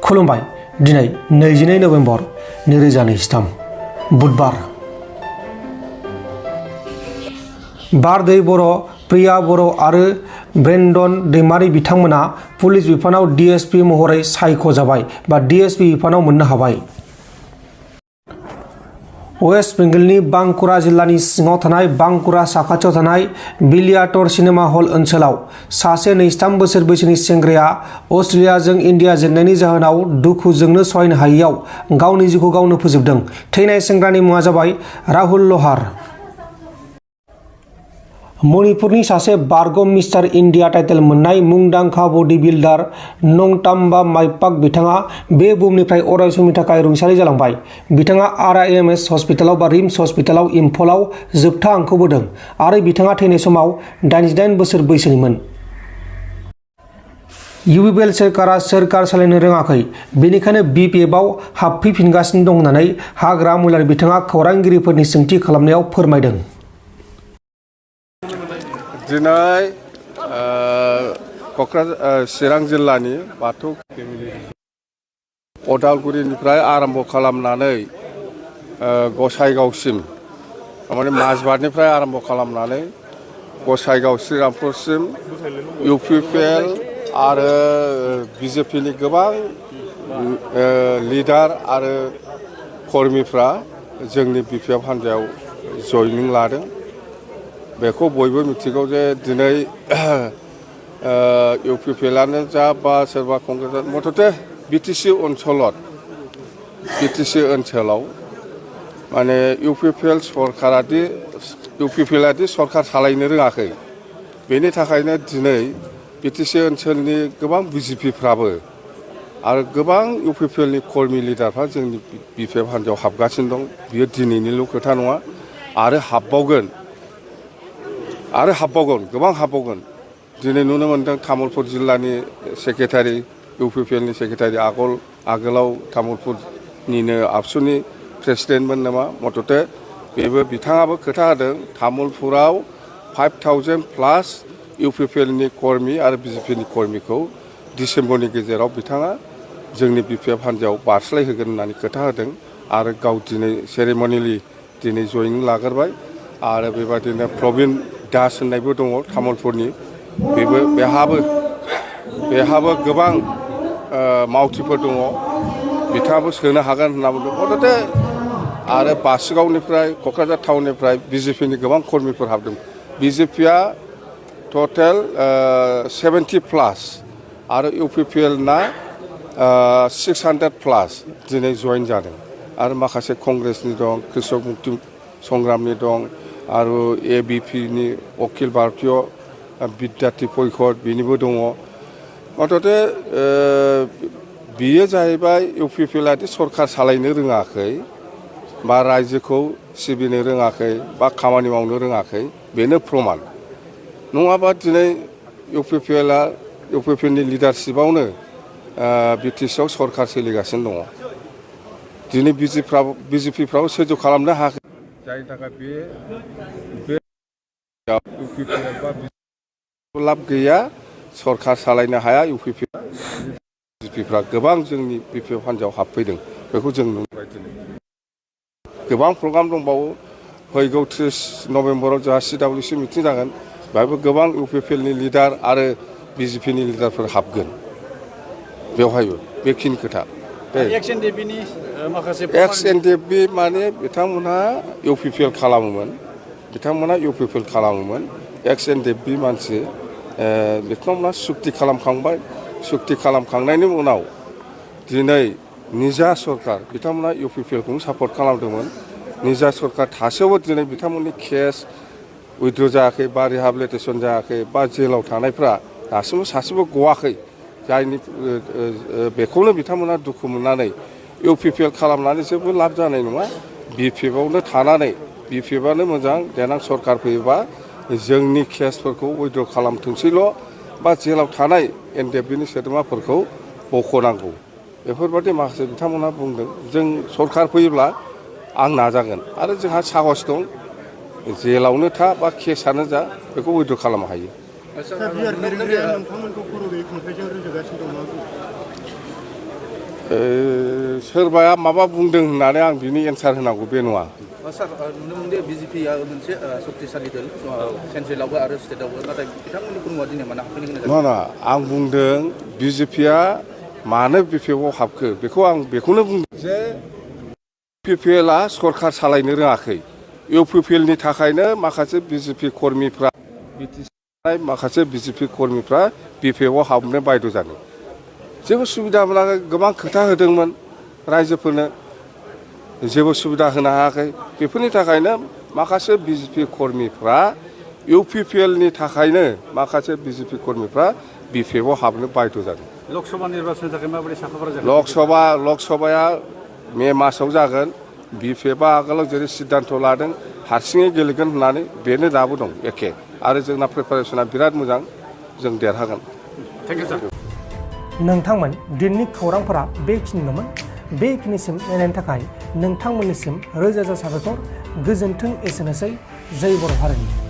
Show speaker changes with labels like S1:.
S1: खुलुमबाय दिनै 22 नभेम्बर 2023 बुधबार बारदै बर' प्रिया बर' आरो ब्रेन्डन दैमारि बिथांमोना पुलिस बिफानाव DSP महरै सायख'जाबाय बा DSP बिफानाव मोननो हाबाय। वेस्ट बेंगलनि बांकुरा जिल्लानि सिङाव थानाय बांकुरा साखाथियाव थानाय बिलियाटर सिनेमा हल ओनसोलाव सासे 23 बोसोर बैसोनि सेंग्राया अस्ट्रेलियाजों इन्डिया जेननायनि जाहोनाव दुखुजोंनो सहायनो हायैयाव गावनि जिउखौ गावनो फोजोबदों। थैनाय सेंग्रानि मुङा जाबाय राहुल लहार। मणिपुरनि सासे बारग' मिस्टार इन्डिया टाइटेल मोननाय मुंदांखा बडी बिल्डार नंताम्बा माइपाक बिथाङा बे बुहुमनिफ्राय अराय समनि थाखाय रुंसारि जालांबाय। बिथाङा RIMS हस्पिटालाव बा रिम्स हस्पिटालाव इम्फलाव जोबथा हांखौ बोदों आरो बिथाङा थैनाय समाव 88 बोसोर बैसोनिमोन। UPPL सोरखारा सोरखार सालायनो रोङाखै, बेनिखायनो BPFआव हाबफैफिनगासिनो दं होननानै हाग्रा महिलारि बिथाङा खौरांगिरिफोरनि सोंथि खालामनायाव फोरमायदों।
S2: दिनै चिरां जिल्लानि बाथौ अदालगुरिनिफ्राय आरम्भ खालामनानै गसाइगावसिम माने माजबाटनिफ्राय आरम्भ खालामनानै गसाइगाव श्रीरामपुरसिम UPPL आरो BJPनि गोबां लिडार आरो कर्मिफ्रा जोंनि BPF हान्जायाव जयनिं लादों। बेखौ बयबो मिथिगौ जे दिनै UPPLआनो जा बा सोरबा कंग्रेस मथथे BTC ओनसोलाव माने UPPLआदि सरखार सालायनो रोङाखै, बेनि थाखायनो दिनै BTC ओनसोलनि गोबां BJPफ्राबो आरो गोबां UPPLनि कर्मि लिडारफ्रा जोंनि BPF हान्जायाव हाबगासिनो दं। बियो दिनैनिल' खोथा नङा, आरो हाबबावगोन गोबां हाबबावगोन। दिनै नुनो मोन्दों तामुलपुर जिल्लानि सेक्रेटारि UPPLनि सेक्रेटारि आगोलाव तामुलपुरनिनो आबसुनि प्रेसिडेन्टमोन नामा, मथथे बिथाङाबो खोथा होदों तामुलपुराव 5000+ UPPLनि कर्मि आरो BJPनि कर्मिखौ डिसेम्बरनि गेजेराव बिथाङा जोंनि BPF हान्जायाव बारस्लायहोगोन होननानै खोथा होदों आरो गाव दिनै सेरेमनिलि दिनै जयनिं लाग्रोबाय। आरो बेबादिनो प्रबिन दास होननायबो दङ तामुलपुरनि, बेहाबो गोबां मावथिफोर दङ, बिथाङाबो सोनो हागोन होनना बुंदों मथथे। आरो बासुगावनिफ्राय क'क्राझार टाउननिफ्राय BJPनि गोबां कर्मिफोर हाबदों। BJPआ टटेल 70+ आरो UPPLना 600+ दिनै जयेन जादों। आरो माखासे कंग्रेसनि दं, कृषक मुक्ति संग्रामनि दं, आरो ABPनि अखिल भारतीय बिद्यार्थी परिषद बेनिबो दङ। मथथे बियो जाहैबाय UPPLआदि सरखार सालायनो रोङाखै बा रायजोखौ सिबिनो रोङाखै बा खामानि मावनो रोङाखै, बेनो प्रमान। नङाबा दिनै UPPLनि लिडारशिपआवनो BTCआव सरखार सोलिगासिनो दङ। दिनै BJPफ्राबो सैज' खालामनो हायाखै, जायनि थाखाय बे UPPL बा लाब गैया, सरखार सालायनो हाया। BJPफ्रा गोबां जोंनि BPF हान्जायाव हाबफैदों, बेखौ जों नुबाय। दिनै गोबां प्रग्राम दंबावो। फैगौ 30 नभेम्बराव जोंहा CWC मिटिं जागोन, बेहायबो गोबां UPPLनि लिडार आरो BJPनि लिडारफोर हाबगोन। बेवहायबो बेखिनि खोथा। XNDP माने बिथांमोनहा UPPL खालामोमोन, XNDP मानसि बिथांमोनहा सुक्ति खालामखांबाय। सुक्ति खालामखांनायनि उनाव दिनै निजा सरखार, बिथांमोनहा UPPLखौनो सापर्ट खालामदोंमोन। निजा सरखार थासेयावबो दिनै बिथांमोननि केस उइथड्र जायाखै बा रिहाबिलिटेसन जायाखै बा जेलाव थानायफ्रा दासिमबो सासेबो गवाखै। जायनि बेखौनो बिथांमोना दुखु मोननानै UPPL खालामनानै जेबो लाब जानाय नङा, BPFआवनो थानानै BPFआनो मोजां, देनां सरखार फैयोबा जोंनि केसफोरखौ उइथड्र खालामथोंसैल' बा जेलाव थानाय NDFBनि सोद्रोमाफोरखौ बख'नांगौ, बेफोरबादि माखासे बिथांमोनहा बुंदों। जों सरखार फैयोब्ला आं नाजागोन आरो जोंहा साहस दं, जेलावनो था बा केसानो जा बेखौ उइथड्र खालामनो हायो। सोरबाया माबा बुंदों होननानै आं बिनि एन्सार होनांगौ बे नङा।
S3: सार नुनो मोनदों बिजेपिआ मोनसे शक्तिशाली दल सेन्ट्रेलावबो आरो स्टेटआवबो नाथाय बिथांमोननि खुनुआ दिनै मानो हाबफैनो गोनां जादों?
S2: नङा आं बुंदों बिजेपिआ मानो बिपिएफआव हाबखो बेखौनो बुंदों जे इउपिपिएलआ सरखार सालायनो रोङाखै। इउपिपिएलनि थाखायनो माखासे बिजेपि कर्मिफ्रा माखासे बिजेपि कर्मिफ्रा बिपिएफआव हाबनो बायद' जादों। जेबो सुबिदा मोनाखै, गोबां खोथा होदोंमोन रायजोफोरनो, जेबो सुबिदा होनो हायाखै। बेफोरनि थाखायनो माखासे बिजेपि कर्मिफ्रा इउपिपिएलनि थाखायनो माखासे बिजेपि कर्मिफ्रा बिपिएफआव हाबनो बायद' जादों।
S3: लकसभा निर्बाचननि थाखाय माबायदि साखाफारा जागोन?
S2: लकसभाया मे मासाव जागोन। बिपिएफआ आगोलाव जेरै सिद्धान्त लादों हारसिङै गेलेगोन होननानै बेनो दाबो दं एखे। आरो जोंना प्रिपारेसना बिराद मोजां, जों देरहागोन।
S3: थेंक इउ सार।
S1: नोंथांमोन दिनैनि खौरांफोरा बेखिनिल'मोन। बेखिनिसिम नायनायनि थाखाय नोंथांमोननिसिम रोजा रोजा साबायखर। गोजोन्थों एसेनोसै। जै बर' हारिनि।